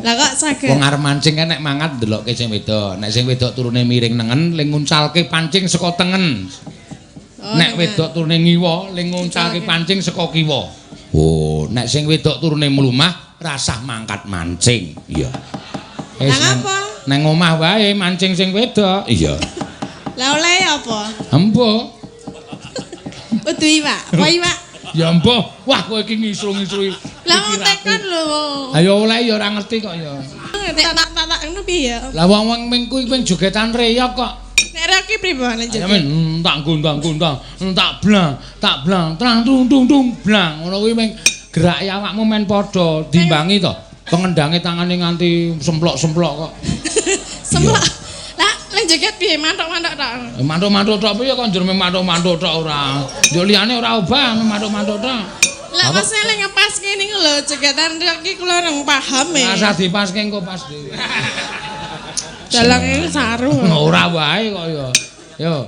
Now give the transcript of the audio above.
Lah kok saged? Wong arep mancing kan nek mangat ndelokke sing wedok. Nek sing wedok turune miring nengen, ling nguncalke pancing saka tengen. Oh, Nek wedok turune ngiwa, ling nguncalke pancing saka kiwa. Oh, nek sing wedok turune mlumah, rasah mangkat mancing. Iya. Wis Lah ngapa? Nang omah wae mancing sing wedok. Iya. Lah oleh apa? Embuh. Kudu iwak. Apa iwak? Ya embuh. Wah, kowe iki ngisru-ngisrui. Lah wong tekon lho. Ayo oleh ya ora ngerti kok ya. Nek tak tak tak ngono piye ya? Lah wong-wong ming kuwi ping jogetan reyok kok. Nek rek ki pripun Ayo joget? men tak gondang gondang, tak blang, trang tung tung tung blang. Ngono kuwi ming gerake awakmu men padha dimbangi to. Pengendange tangane nganti semplok-semplok kok. Semplok. Lah lek joget piye manthuk-manthuk tok? Manthuk-manthuk tok piye kok njur manthuk-manthuk tok ora. Njuk liyane ora obah manthuk-manthuk tok. Lah pas lek ngepaske niku lho jogetan rek ki kula rong paham e. Rasah dipaske engko pas dhewe. Dalang iki saru. Ora wae kok ya. Yo.